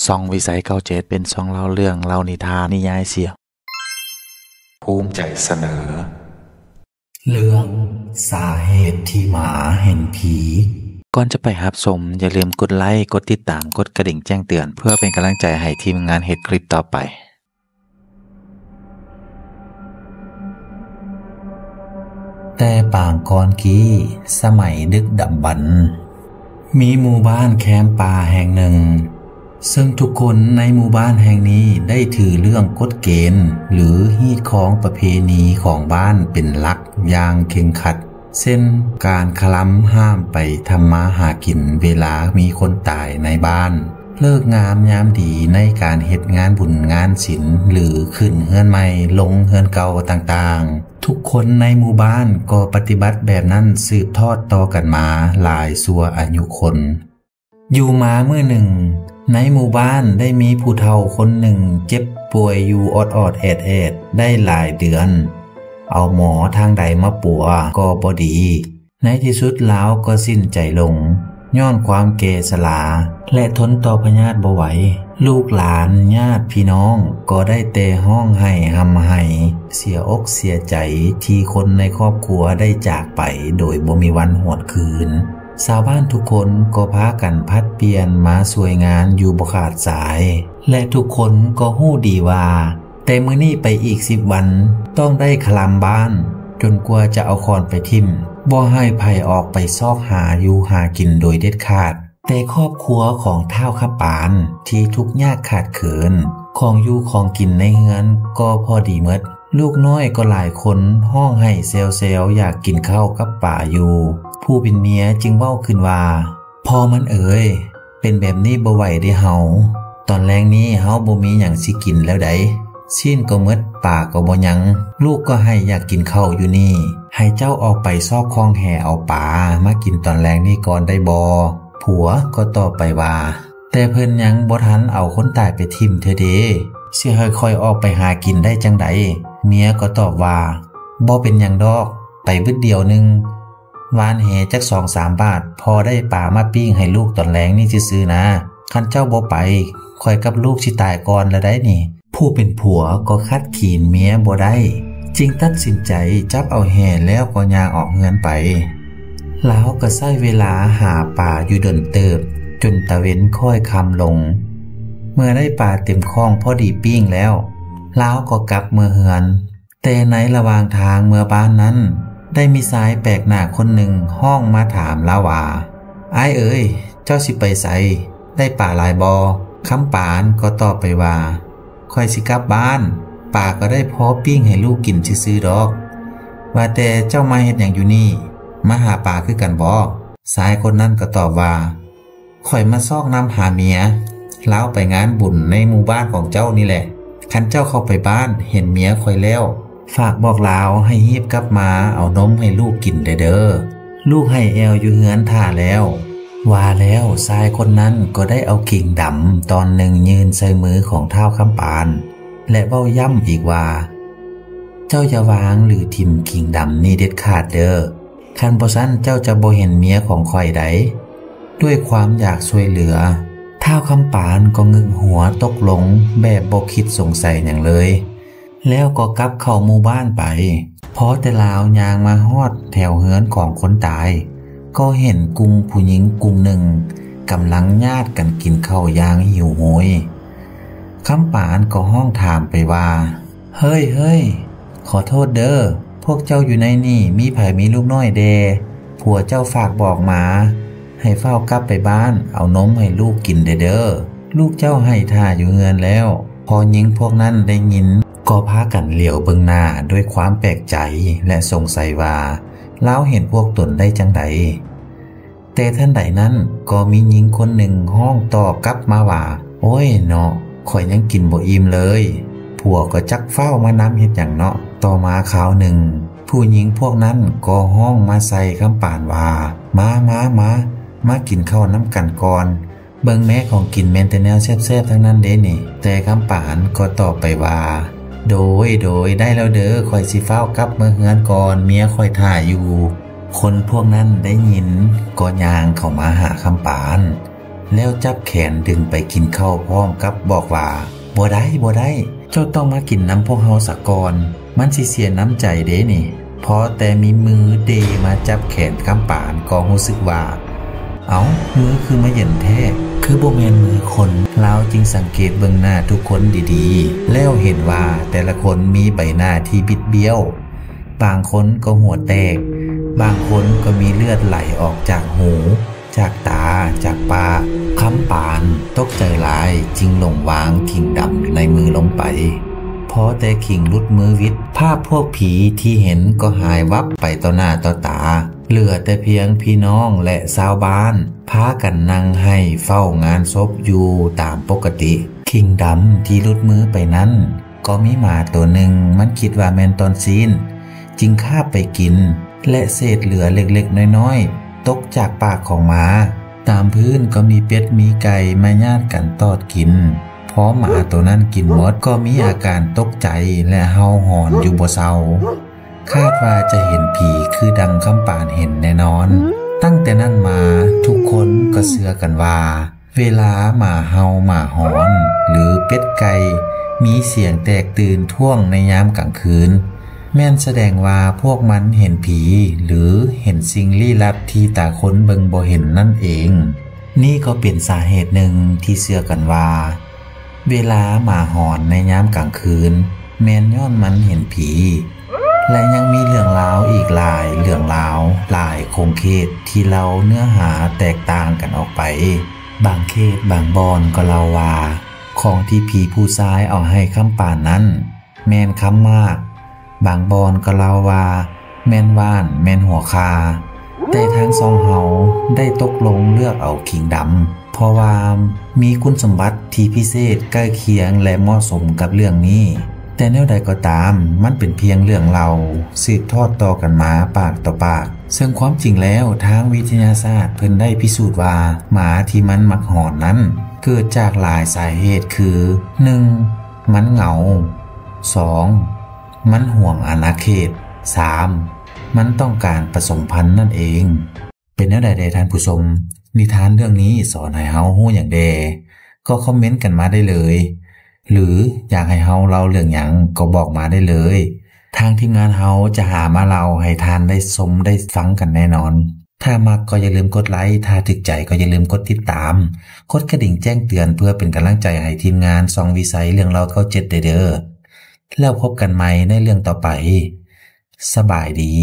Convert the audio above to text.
ຊ່ອງວິໄສເກົ້າເຈັດ ເປັນຊ່ອງເລົ່າເລື່ອງ, ເລົ່ານິທານ, ນິຍາຍສຽງ. ພູມໃຈສະເໜີ ເລື່ອງສາເຫດທີ່ໝາເຫັນຜີ. ກ່ອນຈະໄປຮັບຊົມ, ຢ່າລືມກົດໄລ, ກົດຕິດຕາມ, ກົດກະດິ່ງແຈ້ງເຕືອນ ເພື່ອເປັນກຳລັງໃຈໃຫ້ທີມງານເຮັດຄລິບຕໍ່ໄປ. ແຕ່ປາງກ່ອນກີ້ ສະໄໝດຶກດຳບັນ ມີໝູ່ບ້ານແຄມປ່າແຫ່ງໜຶ່ງ, ເຊິ່ງທຸກຄົນໃນໝູ່ບ້ານແຫ່ງນີ້ໄດ້ຖືເລື່ອງກົດເກນ ຫຼື ຮີດຄອງປະເພນີຂອງບ້ານເປັນຫຼັກຢ່າງເຄັ່ງຄັດ, ເຊັ່ນ ການຄະລຳຫ້າມໄປທຳມາຫາກິນເວລາມີຄົນຕາຍໃນບ້ານ, ເລີກງາມຍາມດີໃນການເຮັດງານບຸນງານສິນ ຫຼື ຂຶ້ນເຮືອນໃໝ່ລົງເຮືອນເກົ່າຕ່າງໆ. ທຸກຄົນໃນໝູ່ບ້ານກໍປະຕິບັດແບບນັ້ນສືບທອດຕໍ່ກັນມາຫຼາຍຊົ່ວອາຍຸຄົນ. ຢູ່ມາມື້ໜຶ່ງ, ໃນໝູ່ບ້ານໄດ້ມີຜູ້ເຖົ້າຄົນໜຶ່ງເຈັບປ່ວຍຢູ່ອອດໆແອດໆໄດ້ຫຼາຍເດືອນ, ເອົາໝໍທາງໃດມາປົວກໍບໍ່ດີ. ໃນທີ່ສຸດລາວກໍສິ້ນໃຈລົງ ຍ້ອນຄວາມແກ່ຊະລາ ແລະ ທົນຕໍ່ພະຍາດບໍ່ໄຫວ. ລູກຫຼານ, ຍາດພີ່ນ້ອງກໍໄດ້ແຕ່ຮ້ອງໄຫ້ຮ່ຳໄຫ້, ເສຍອົກເສຍໃຈທີ່ຄົນໃນຄອບຄົວໄດ້ຈາກໄປໂດຍບໍ່ມີວັນຫວນຄືນ. ຊາວບ້ານທຸກຄົນກໍພາກັນຜັດປ່ຽນມາຊ່ວຍງານຢູ່ບໍ່ຂາດສາຍ ແລະ ທຸກຄົນກໍຮູ້ດີວ່າ ແຕ່ມື້ນີ້ໄປອີກສິບວັນ ຕ້ອງໄດ້ຄະລຳບ້ານ ຈົນກວ່າຈະເອົາຄ້ອນໄປຖິ້ມ, ບໍ່ໃຫ້ໃຜອອກໄປຊອກຫາຢູ່ຫາກິນໂດຍເດັດຂາດ. ແຕ່ຄອບຄົວຂອງທ້າວຄຳປານທີ່ທຸກຍາກຂາດເຂີນ, ຂອງຢູ່ຂອງກິນໃນເຮືອນກໍພໍດີໝົດ. ລູກນ້ອຍກໍຫຼາຍຄົນຮ້ອງໄຫ້ແຊວໆ ຢາກກິນເຂົ້າກັບປາຢູ່. ຜູ້ເປັນເມຍຈຶ່ງເວົ້າຂຶ້ນວ່າ, ພໍ່ມັນເອີຍ, ເປັນແບບນີ້ບໍ່ໄຫວເດ້ເຮົາ. ຕອນແລງນີ້ເຮົາບໍ່ມີຫຍັງຊິກິນແລ້ວໃດ໋. ຊີ້ນກໍໝົດ, ປາກໍບໍ່ຍັງ. ລູກກໍໄຫ້ຢາກກິນເຂົ້າຢູ່ນີ້. ໃຫ້ເຈົ້າອອກໄປຊອກຄອງແຫເອົາປາມາກິນຕອນແລງນີ້ກ່ອນໄດ້ບໍ່? ຜົວກໍຕອບໄປວ່າ, ແຕ່ເພິ່ນຍັງບໍ່ທັນເອົາຄົນຕາຍໄປຖິ້ມເທື່ອເດ, ຊິໃຫ້ຂ້ອຍອອກໄປຫາກິນໄດ້ຈັ່ງໃດ? ເມຍກໍຕອບວ່າ, ບໍ່ເປັນຫຍັງດອກ, ໄປບຶດດຽວໜຶ່ງ. ຫວ່ານແຫຈັກສອງສາມບາດ, ພໍໄດ້ປາມາປີ້ງໃຫ້ລູກຕອນແລງນີ້ຊື່ໆນາ. ຄັນເຈົ້າບໍ່ໄປ, ຂ້ອຍກັບລູກຊິຕາຍກ່ອນລະໄດ໋ນີ້. ຜູ້ເປັນຜົວກໍຂັດຂືນເມຍບໍ່ໄດ້, ຈຶ່ງຕັດສິນໃຈຈັບເອົາແຫແລ້ວກໍຍ່າງອອກເຮືອນໄປ. ລາວກໍໃຊ້ເວລາຫາປາຢູ່ດົນເຕີບ, ຈົນຕາເວັນຄ່ອຍຄ່ຳລົງ. ເມື່ອໄດ້ປາເຕັມຂ້ອງພໍດີປີ້ງແລ້ວ, ລາວກໍກັບເມືອເຮືອນ. ແຕ່ໃນລະຫວ່າງທາງເມືອບ້ານນັ້ນ, ໄດ້ມີຊາຍແປກໜ້າຄົນໜຶ່ງຮ້ອງມາຖາມລາວວ່າ, ອ້າຍເອີຍ, ເຈົ້າຊິໄປໃສ? ໄດ້ປາຫຼາຍບໍ່? ຄຳປານກໍຕອບໄປວ່າ, ຂ້ອຍຊິກັບບ້ານ, ປາກໍໄດ້ພໍປີ້ງໃຫ້ລູກກິນຊື່ໆດອກ. ວ່າແຕ່ເຈົ້າມາເຮັດຫຍັງຢູ່ນີ້? ມາຫາປາຄືກັນບໍ? ຊາຍຄົນນັ້ນກໍຕອບວ່າ, ຂ້ອຍມາຊອກນຳຫາເມຍ, ລາວໄປງານບຸນໃນໝູ່ບ້ານຂອງເຈົ້ານີ້ແຫຼະ. ຄັນເຈົ້າເຂົ້າໄປບ້ານເຫັນເມຍຂ້ອຍແລ້ວ, ຝາກບອກລາວໃຫ້ຮີບກັບມາເອົານົມໃຫ້ລູກກິນແດ່ເດີ. ລູກໄຫ້ແອວຢູ່ເຮືອນຖ້າແລ້ວ. ວ່າແລ້ວຊາຍຄົນນັ້ນກໍໄດ້ເອົາເກງດຳຕອນໜຶ່ງຍື່ນໃສ່ມືຂອງທ້າວຄຳປານ ແລະ ເວົ້າຢ້ຳອີກວ່າ, ເຈົ້າຢ່າວາງ ຫຼື ຖິ້ມເກງດຳນີ້ເດັດຂາດເດີ. ຄັນບໍ່ຊັ້ນເຈົ້າຈະບໍ່ເຫັນເມຍຂອງຂ້ອຍໃດ໋. ດ້ວຍຄວາມຢາກຊ່ວຍເຫຼືອ, ທ້າວຄຳປານກໍງຶກຫົວຕົກລົງແບບບໍ່ຄິດສົງໄສຫຍັງເລີຍ, ແລ້ວກໍກັບເຂົ້າໝູ່ບ້ານໄປ. ພໍແຕ່ລາວຍ່າງມາຮອດແຖວເຮືອນຂອງຄົນຕາຍ, ກໍເຫັນກຸ່ມຜູ້ຍິງກຸ່ມໜຶ່ງກຳລັງຍາດກັນກິນເຂົ້າຢ່າງຫິວໂຫຍ. ຄຳປານກໍຮ້ອງຖາມໄປວ່າ, ເຮີ້ຍ ເຮີ້ຍ, ຂໍໂທດເດີ, ພວກເຈົ້າຢູ່ໃນນີ້ມີໃຜມີລູກນ້ອຍແດ່? ຜົວເຈົ້າຝາກບອກມາ ໃຫ້ຟ້າວກັບໄປບ້ານເອົານົມໃຫ້ລູກກິນແດ່ເດີ. ລູກເຈົ້າໄຫ້ຖ້າຢູ່ເຮືອນແລ້ວ. ພໍຍິງພວກນັ້ນໄດ້ຍິນ ກໍພາກັນຫຼຽວເບິ່ງໜ້າດ້ວຍຄວາມແປກໃຈ ແລະ ສົງໄສວ່າ ລາວເຫັນພວກຕົນໄດ້ຈັ່ງໃດ. ແຕ່ທັນໃດນັ້ນກໍມີຍິງຄົນໜຶ່ງຮ້ອງຕອບກັບມາວ່າ, ໂອ້ຍເນາະ, ຂ້ອຍຍັງກິນບໍ່ອີ່ມເລີຍ. ຜົວກໍຈັກຟ້າວມານຳເຮັດຫຍັງເນາະ. ຕໍ່ມາຄາວໜຶ່ງ, ຜູ້ຍິງພວກນັ້ນກໍຮ້ອງມາໃສ່ຄຳປານວ່າ, ມາ, ມາ, ມາ, ມາກິນເຂົ້ານຳກັນກ່ອນ. ເບິ່ງແມ້ ຂອງກິນແມ່ນແຕ່ແນວແຊບໆທັງນັ້ນເດ້ນີ້. ແຕ່ຄຳປານກໍຕອບໄປວ່າ, ໂດຍ, ໂດຍ, ໄດ້ແລ້ວເດີ, ຂ້ອຍຊິຟ້າວກັບເມືອເຮືອນກ່ອນ, ເມຍຂ້ອຍຖ້າຢູ່. ຄົນພວກນັ້ນໄດ້ຍິນກໍຍ່າງເຂົ້າມາຫາຄຳປານ, ແລ້ວຈັບແຂນດຶງໄປກິນເຂົ້າພ້ອມກັບບອກວ່າ ບໍ່ໄດ້ ບໍ່ໄດ້ ເຈົ້າຕ້ອງມາກິນນຳພວກເຮົາສາກ່ອນ ມັນຊິເສຍນ້ຳໃຈເດ້ນີ້. ພໍແຕ່ມີມືເດມາຈັບແຂນຄຳປານກໍຮູ້ສຶກວ່າ ເອົ້າ ມືຄືມາເຢັນແທ້ ຄືບໍ່ແມ່ນມືຄົນ. ລາວຈຶ່ງສັງເກດເບິ່ງໜ້າທຸກຄົນດີໆ ແລ້ວເຫັນວ່າແຕ່ລະຄົນມີໃບໜ້າທີ່ບິດບ້ຽວ, ບາງຄົນກໍຫົວແຕກ, ບາງຄົນກໍມີເລືອດໄຫຼອອກຈາກຫູ, ຈາກຕາ, ຈາກປາກ. ຄຳປານຕົກໃຈຫຼາຍຈຶ່ງຫຼົງວາງຂີງດຳໃນມືລົງໄປ. ພໍແຕ່ຂີງຫຼຸດມືຫວິດ, ພາບພວກຜີທີ່ເຫັນກໍຫາຍວັບໄປຕໍ່ໜ້າຕໍ່ຕາ. ເຫຼືອແຕ່ພຽງພີ່ນ້ອງ ແລະ ຊາວບ້ານພາກັນນັ່ງໄຫ້ເຝົ້າງານສົບຢູ່ຕາມປົກກະຕິ. ຂີງດຳທີ່ຫຼຸດມືໄປນັ້ນ ກໍມີໝາໂຕໜຶ່ງ ມັນຄິດວ່າແມ່ນຕ່ອນຊີ້ນ ຈຶ່ງຄາບໄປກິນ ແລະ ເສດເຫຼືອເລັກໆນ້ອຍໆຕົກຈາກປາກຂອງໝາ. ຕາມພື້ນກໍມີເປັດມີໄກ່ມາຍາດກັນຕອດກິນ. ພໍໝາໂຕນັ້ນກິນໝົດ ກໍມີອາການຕົກໃຈ ແລະ ເຫົ່າຫອນຢູ່ບໍ່ເຊົາ. ຄາດວ່າຈະເຫັນຜີຄືດັ່ງຄຳປານເຫັນແນ່ນອນ. ຕັ້ງແຕ່ນັ້ນມາ ທຸກຄົນກໍເຊື່ອກັນວ່າ ເວລາໝາເຫົ່າໝາຫອນ ຫຼື ເປັດໄກ່ມີສຽງແຕກຕື່ນທ້ວງໃນຍາມກາງຄືນ ແມ່ນສະແດງວ່າພວກມັນເຫັນຜີ ຫຼື ເຫັນສິ່ງລີ້ລັບທີ່ຕາຄົນເບິ່ງບໍ່ເຫັນນັ້ນເອງ. ນີ້ກໍເປັນສາເຫດໜຶ່ງທີ່ເຊື່ອກັນວ່າ ເວລາໝາຫອນໃນຍາມກາງຄືນ ແມ່ນຍ້ອນມັນເຫັນຜີ. ແລະ ຍັງມີເລື່ອງລາວອີກຫຼາຍເລື່ອງລາວ, ຫຼາຍຂົງເຂດທີ່ເລົ່າເນື້ອຫາແຕກຕ່າງກັນອອກໄປ. ບາງເຂດບາງບ່ອນກໍເລົ່າວ່າ ຂອງທີ່ຜີຜູ້ຊາຍເອົາໃຫ້ຄຳປານນັ້ນ ແມ່ນຄຳໝາກ, ບາງບ່ອນກໍເລົ່າວ່າແມ່ນຫວ່ານ, ແມ່ນຫົວຂ່າ. ແຕ່ທາງຊ່ອງເຮົາໄດ້ຕົກລົງເລືອກເອົາຂີງດຳ ເພາະວ່າມີຄຸນສົມບັດທີ່ພິເສດໃກ້ຄຽງ ແລະ ເໝາະສົມກັບເລື່ອງນີ້. ແຕ່ແນວໃດກໍຕາມ, ມັນເປັນພຽງເລື່ອງເລົ່າສືບທອດຕໍ່ກັນມາປາກຕໍ່ປາກ, ເຊິ່ງຄວາມຈິງແລ້ວທາງວິທະຍາສາດເພິ່ນໄດ້ພິສູດວ່າ ໝາທີ່ມັນມັກຫອນນັ້ນເກີດຈາກຫຼາຍສາເຫດ ຄື ໜຶ່ງ ມັນເຫງົາ, ສອງ ມັນຫວງອານາເຂດ, ສາມ ມັນຕ້ອງການປະສົມພັນນັ້ນເອງ. ເປັນແນວໃດແດ່ທ່ານຜູ້ຊົມ? ນິທານເລື່ອງນີ້ສອນໃຫ້ເຮົາຮູ້ຫຍັງແດ່? ກໍຄອມເມັນກັນມາໄດ້ເລີຍ ຫຼື ຢາກໃຫ້ເຮົາເລົ່າເລື່ອງຫຍັງກໍບອກມາໄດ້ເລີຍ. ທາງທີມງານເຮົາຈະຫາມາເລົ່າໃຫ້ທ່ານໄດ້ຊົມໄດ້ຟັງກັນແນ່ນອນ. ຖ້າມັກກໍຢ່າລືມກົດໄລ, ຖ້າຖືກໃຈກໍຢ່າລືມກົດຕິດຕາມ, ກົດກະດິ່ງແຈ້ງເຕືອນເພື່ອເປັນກຳລັງໃຈໃຫ້ທີມງານຊ່ອງວິໄສເລື່ອງເລົ່າເກົ້າເຈັດໄດ້ເດີ້. ແລ້ວພົບກັນໃໝ່ໃນເລື່ອງຕໍ່ໄປ. ສະບາຍດີ.